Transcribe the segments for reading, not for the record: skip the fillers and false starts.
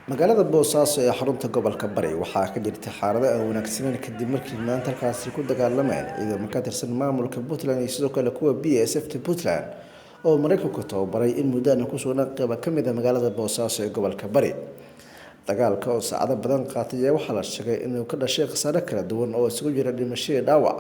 Magaalada Boosaaso ee xarunta gobolka Bari waxaa ka jirta xaalado aan wanaagsaneyn kadib markii maanta halkaasi ku dagaalameen ciidamo ka tirsan maamulka Puntland iyo sidoo kale kuwa BSF-ta Puntland oo Mareykanku tababaray in muddo aan ku sugnaa qaybo ka mid ah magaalada Boosaaso ee gobolka Bari. Dagaalka oo saacado badan qaatay ayaa waxaa la sheegay inuu ka dhashay khasaare kala duwan oo isugu jira dhimasho iyo dhaawac,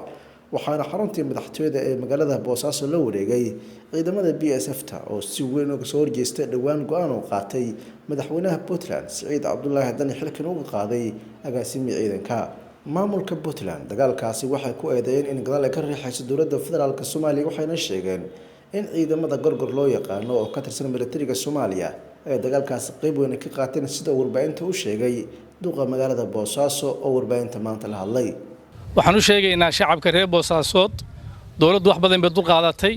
waxaana xaruntii madaxtooyada ee magaalada Boosaaso la wareegay ciidamada BSF-ta oo si weyn uga soo horjeestay dhowaan go-aan uu qaatay madaxweynaha Puntland Siciid Cabdulaahi Dani xilkan uga qaaday agaasimihii ciidanka. Maamulka Puntland dagaalkaasi waxay ku eedeeyeen in gadaal ay ka riixayso dowladda federaalk Soomaaliya, waxayna sheegeen in ciidamada gorgor loo yaqaano oo ka tirsan militariga Soomaaliya ay dagaalkaasi qeyb weyn ka qaateen, sida uu warbaahinta u sheegay duqa magaalada Boosaaso oo warbaahinta maanta la hadlay. Waxaan u sheegaynaa shacabka reer Boosaasood, dowladdu wax badan bay dul qaadatay,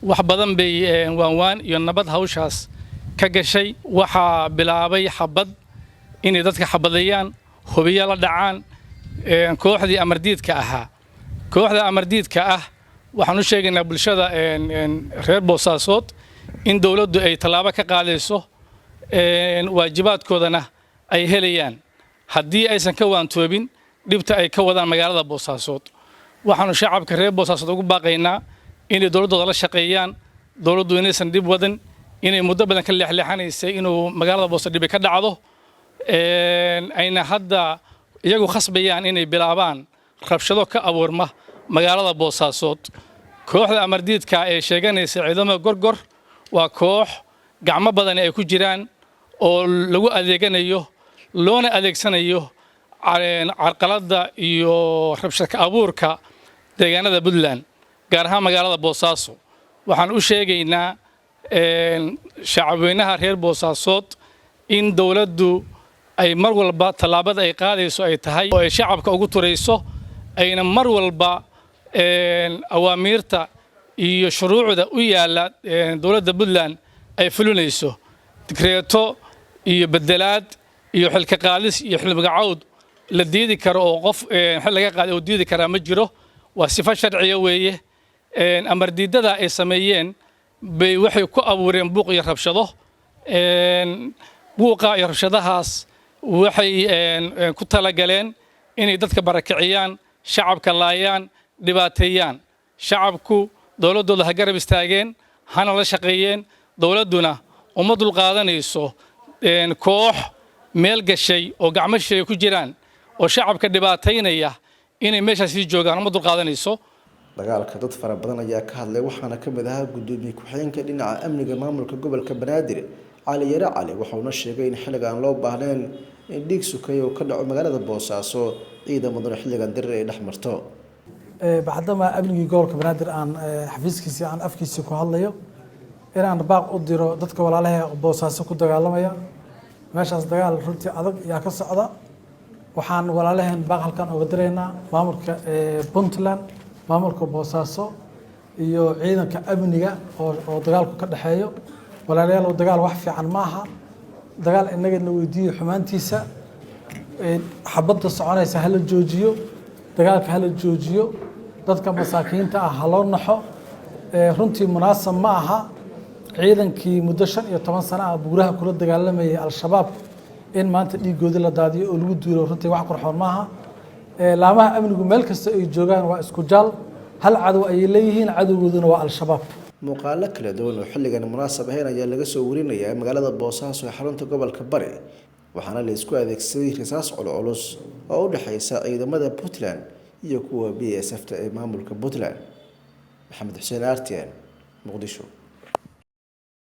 wax badan bay waanwaan iyo nabad hawshaas ka gashay. Waxaa bilaabay xabad inay dadka xabadeeyaan, hubiyo la dhacaan kooxdii amardiidka ahaa. Kooxda amardiidka ah waxaan u sheegaynaa bulshada reer Boosaasood in dowladdu ay tallaabo ka qaadayso, waajibaadkoodana ay helayaan haddii aysan ka waantoobin dhibta ay ka wadaan magaalada Boosaasood. Waxaanu shacabka reer Boosaasood ugu baaqaynaa inay dowladdooda la shaqeeyaan, dowladdu inaysan dhib wadan, inay muddo badan ka leexleexanaysay inuu magaalada Boosa dhibi ka dhacdo, ayna hadda iyagu khasbayaan inay bilaabaan rabshado ka abuurma magaalada Boosaasood. Kooxda amardiidka ee sheeganaysa ciidamada gorgor waa koox gacmo badani ay ku jiraan oo lagu adeeganayo loona adeegsanayo carqaladda iyo rabshad ka abuurka deegaanada Puntland, gaar ahaan magaalada Boosaaso. Waxaan u sheegaynaa shacabweynaha reer Boosaasood in dowladdu ay mar walba tallaabada ay qaadayso ay tahay oo ay shacabka ugu turayso, ayna mar walba awaamiirta iyo shuruucda u yaalla dowladda Puntland ay fulinayso. Digreeto iyo bedelaad iyo xilka qaadis iyo xilmagacawd la diidi karo oo qof xil laga qaaday oo diidi karaa ma jiro, waa sifo sharciya weeye. Amar diidada ay sameeyeen bay waxay ku abuureen buuq iyo rabshado. Buuqa iyo rabshadahaas waxay ku talagaleen inay dadka barakiciyaan, shacabka laayaan, dhibaateeyaan. Shacabku dowladdooda ha garab istaageen, hana la shaqeeyeen. Dowladduna uma dulqaadanayso koox meel gashay oo gacmo shisheeye ku jiraan oo shacabka dhibaataynaya inay meeshaas sii joogaan, uma dulqaadanayso. Dagaalka dad fara badan ayaa ka hadlay, waxaana ka mid ahaa gudoomiye ku-xigeenka dhinaca amniga maamulka gobolka Banaadir Cali Yare Cali, wuxuuna sheegay in xilliga aan loo baahnayn in dhiig sukay oo ka dhaco magaalada Boosaaso, ciidamaduna xilligan dirir ay dhex marto. Bacdama amnigii gobolka Banaadir aan xafiiskiisii aan afkiisii ku hadlayo, inaan baaq u diro dadka walaalaha Boosaaso ku dagaalamaya. Meeshaas dagaal runtii adag ayaa ka socda. Waxaan walaalaheen baaq halkan oga diraynaa maamulka Puntland, maamulka Boosaaso iyo ciidanka amniga oo dagaalku ka dhexeeyo. Walaalayaal, dagaal wax fiican ma aha. Dagaal innagana weydiiyo xumaantiisa. Xabadda soconaysa hala joojiyo, dagaalka hala joojiyo, dadka masaakiinta ah ha loo naxo. Runtii munaasab ma aha ciidankii muddo 15 sano ah buuraha kula dagaalamayay Al-Shabaab in maanta dhiigoodii la daadiyo oo lagu duulo. Runtii wax qurxoon maaha. Laamaha amnigu meel kasta ay joogaan waa isku jaal, hal cadow ayay leeyihiin, cadowgooduna waa Al-Shabaab. Muuqaalo kala duwan oo xilligan munaasab ahayn ayaa laga soo warinayaa magaalada Boosaaso ee xarunta gobolka Bari, waxaana la isku adeegsaday rasaas culculus oo u dhexeysa ciidamada Puntland iyo kuwa BSF-ta ee maamulka Puntland. Maxamed Xuseen, RTN, Muqdisho.